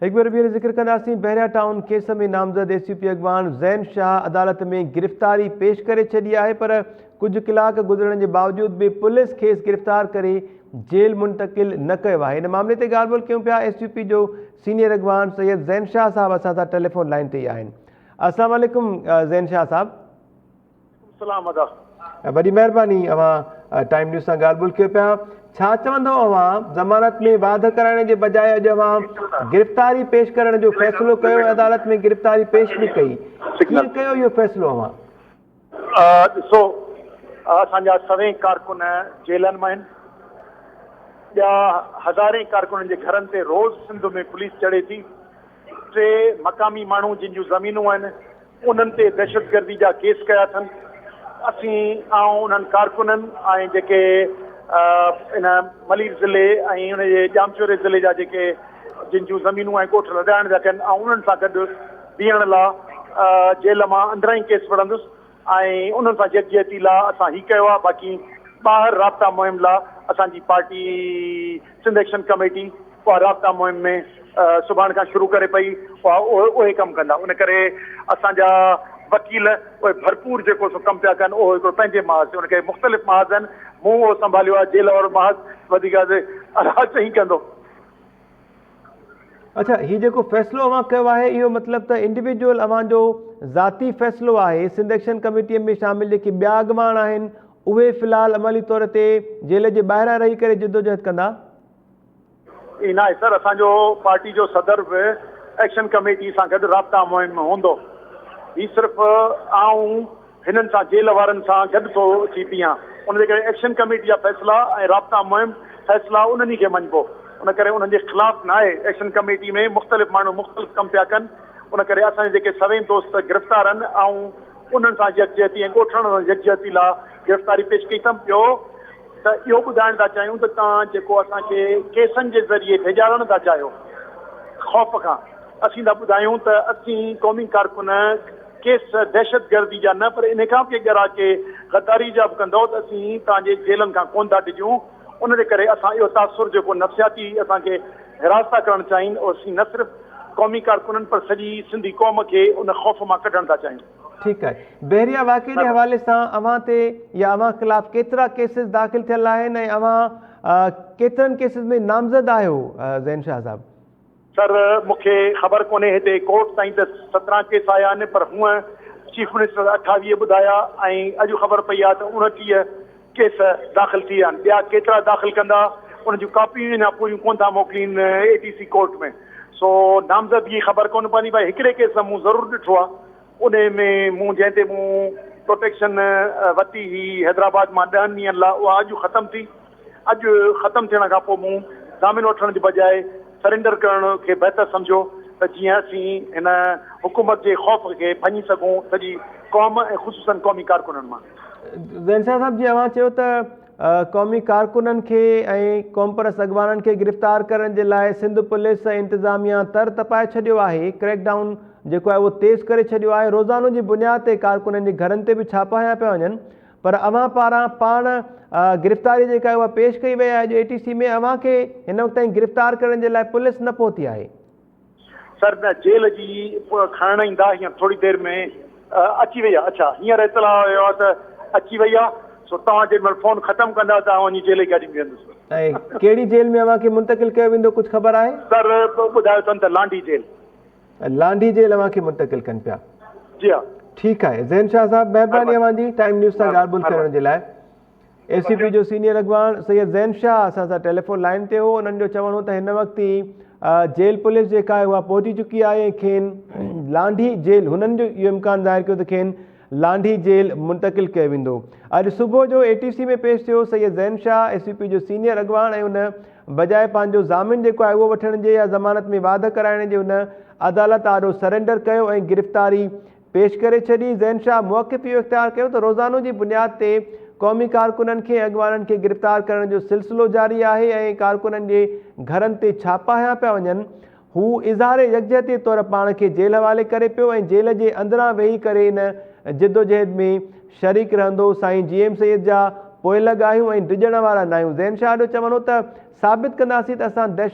هڪ ڀيرو ٻيهر ذڪر ڪنداسين بحريا ٽائون ڪيس ۾ نامزد ايس يو پي اڳواڻ زين شاهه عدالت ۾ گرفتاري پيش ڪري ڇڏي آهي پر ڪجهه ڪلاڪ گذرڻ جي باوجود به پوليس کيس گرفتار ڪري جيل منتقل نه ڪيو آهي ان معاملي تي ڳالهه ٻولهه ڪيون پيا ايس يو پي جو سينيئر اڳواڻ سيد زين شاهه صاحب اسان سان ٽيليفون لائين تي ئي آهن السلام عليڪم زين شاهه صاحب. سلام ادا. وڏي مهرباني اوهان ٽائيم نيوز سان ڳالهه ٻولهه ڪيو پيا ڇا چوندو اوهان ضمانت ۾ واڌ ڪرائڻ جي بجاء اڄ اوهان گرفتاري پيش ڪرڻ جو فيصلو ڪيو ۽ عدالت ۾ گرفتاري پيش به ڪئي ڪيئن ڪيو اهو فيصلو اوهان؟ ڏسو اسان جا سوين ڪارڪن جيلن ۾ آهن ٻيا هزارين ڪارڪنن جي گهرن تي روز سنڌ ۾ پوليس چڙهي ٿي ٽي مقامي ماڻهو جن جون زمينون آهن انهن تي دهشتگردي جا ڪيس ڪيا اٿن. اسين آئون انهن ڪارڪنن ۽ جيڪي ان ملير ضلعي ۽ ان جي ڄامشوري ضلعي جا جيڪي جن جون زمينون ۽ ڳوٺ لڏائڻ جا ڪن آئون انهن سان گڏ بيهڻ لا جيل مان اندران ئي ڪيس وڙهندس ۽ انهن سان يڪجهتي لا اسان هي ڪيو آهي باقي ٻاهر رابطا مهم لا اسان جي پارٽي سنڌ ايڪشن ڪميٽي اها رابطا مهم ۾ سڀاڻ کان شروع ڪري پئي اها اهي ڪم ڪندا ان ڪري اسان جا وڪيل اهي ڀرپور جيڪو سو ڪم پيا ڪن اهو هڪڙو پنهنجي محاذ تي ان ڪري مختلف محاذ آهن مون اهو سنڀاليو آهي جيل وارو محاذ وڌيڪ الله چئي ڪندو. اڇا هي جيڪو فيصلو اوهان ڪيو آهي اهو مطلب ته انڊيويجوئل اوهان جو ذاتي فيصلو آهي سنڌ ايڪشن ڪميٽي ۾ شامل جيڪي ٻيا اڳواڻ آهن اهي في الحال عملي طور تي جيل جي ٻاهران رهي ڪري جدوجهد ڪندا؟ ائين ناهي سر اسان جو پارٽي جو صدر به ايڪشن ڪميٽي سان گڏ رابطا مهم ۾ هوندو هي صرف آئون هنن سان جيل وارن سان گڏ ٿو ٿي بيهان ان جي ڪري ايڪشن ڪميٽي جا فيصلا ۽ رابطا مهم فيصلا انهن ئي کي مڃبو ان ڪري انهن جي خلاف ناهي ايڪشن ڪميٽي ۾ مختلف ماڻهو مختلف ڪم پيا ڪن ان ڪري اسان جا جيڪي سوين دوست گرفتار آهن آئون انهن سان يڪجهتي ۽ ڳوٺاڻن سان يڪجهتي لا گرفتاري پيش ڪئي اٿم ٻيو ته اهو ٻڌائڻ ٿا چاهيون ته توهان جيڪو اسان کي ڪيسن جي ذريعي ڊيڄارڻ ٿا چاهيو خوف کان اسين ٿا ٻڌايون ته اسين قومي ڪارڪن ڪيس دهشتگردي جا نه پر ان کان به ڪي ڳرا ڪي غداري جا به ڪندؤ ته اسين توهان جي جيلن کان ڪونه ٿا ڊڄون ان جي ڪري اسان اهو تاثر جيڪو نفسياتي اسان کي هراس ٿا ڪرڻ چاهين اهو اسين نه صرف قومي ڪارڪنن پر سڄي سنڌي قوم کي ان خوف مان ڪڍڻ ٿا چاهيون. ٺيڪ آهي. بحريه واقعي جي حوالي سان اوهان تي يا اوهان خلاف ڪيترا ڪيسز داخل ٿيل آهن ۽ اوهان ڪيترن ڪيسز ۾ نامزد آهيو زين شاهه صاحب؟ سر مون کي خبر ڪونهي هتي ڪورٽ تائين ته 17 ڪيس آيا آهن پر هونء چيف منسٽر 28 ٻڌايا ۽ اڄ خبر پئي آهي ته 29 ڪيس داخل ٿي ويا آهن ٻيا ڪيترا داخل ڪندا ان جون ڪاپيون اڃا پوريون ڪونه ٿا موڪلين اي ٽي سي ڪورٽ ۾ سو نامزدگي خبر ڪونه پوندي ڀائي هڪڙي ڪيس مون ضرور ڏٺو آهي انهي ۾ مون جنهن تي مون پروٽيڪشن ورتي هئي حيدرآباد مان ڏهن ڏينهن لاء اها اڄ ختم ٿي. اڄ ختم ٿيڻ کان پوء مون ضامن وٺڻ جي بجاء سرينڊر ڪرڻ کي بهتر سمجهيو ته جيئن اسين هن حڪومت جي خوف کي ڀڃي سگهون سڄي قوم ۽ خصوصن قومي ڪارڪنن مان. زين شاهه صاحب جيئن اوهان چيو ته قومي ڪارڪنن کي ۽ قومپرست اڳواڻن کي گرفتار ڪرڻ جي لاء سنڌ پوليس ۽ انتظاميا تر تپائي ڇڏيو آهي، ڪريڪ ڊائون جيڪو آهي اهو تيز ڪري ڇڏيو آهي، روزانو جي بنياد تي ڪارڪنن جي گهرن تي به ڇاپا هنيا پيا وڃن پر اوهان پاران پاڻ گرفتاري جيڪا آهي اها پيش ڪئي وئي آهي اڄ اي ٽي سي ۾ اوهان کي هن وقت تائين گرفتار ڪرڻ جي لاء پوليس نه پهتي آهي. سر نه جيل جي کڻڻ ايندا هينئر ٿوري دير ۾ اچي وئي آ اڇا هينئر اطلاع آيو آ ته اچي وئي آ سو توهان جيڏي مهل فون ختم ڪندا ته آئون وڃي جيل جي گاڏي ۾ ويهندس. ۽ ڪهڙي جيل ۾ اوهان کي منتقل ڪيو ويندو ڪجهه خبر آهي؟ سر ٻڌايو اٿن ته لانڍي جيل. لانڍي جيل اوهان کي منتقل ڪن پيا. جي ها. ٺيڪ آهي زين شاهه صاحب مهرباني اوهان جي ٽائيم نيوز سان ڳالهه ٻولهه ڪرڻ جي لاء. اي سي پي جو سينيئر اڳواڻ سيد زين شاهه اسان سان ٽيليفون لائين تي هو انهن جو چوڻ هو ته هن وقت ئي جيل پوليس جيڪا آهي اها پهچي چڪي آهي ۽ کين لانڍي جيل هنن جو اهو امڪان ظاهر ڪيو ته کين لانڍي جيل منتقل ڪيو ويندو اڄ صبح جو اي ٽي سي ۾ پيش ٿيو Syed Zain Shah S U P جو سينيئر اڳواڻ ۽ ان بجاء پنهنجو ضامن جيڪو آهي اهو وٺڻ جي يا ضمانت ۾ واڌ ڪرائڻ جي هن عدالت آڏو سرينڊر ڪيو ۽ گرفتاري پيش ڪري ڇڏي، زين شاهه موقف اهو اختيار ڪيو ته روزانو جي بنياد تي قومي ڪارڪنن کي ۽ اڳواڻن کي گرفتار ڪرڻ جو سلسلو جاري آهي ۽ ڪارڪنن جي گهرن تي ڇاپا هنيا پيا وڃن، هو اظهار يڪجهتي طور پاڻ کي جيل حوالي ڪري پيو ۽ جيل جي اندران ويهي ڪري ان جدوجهد ۾ شريڪ رهندو، سائين جي ايم سيد جا پوئلڳ آهيون ۽ ڊڄڻ وارا ناهيون، زين شاهه جو چوڻ هو ته ثابت ڪنداسين ته اسان دهشت.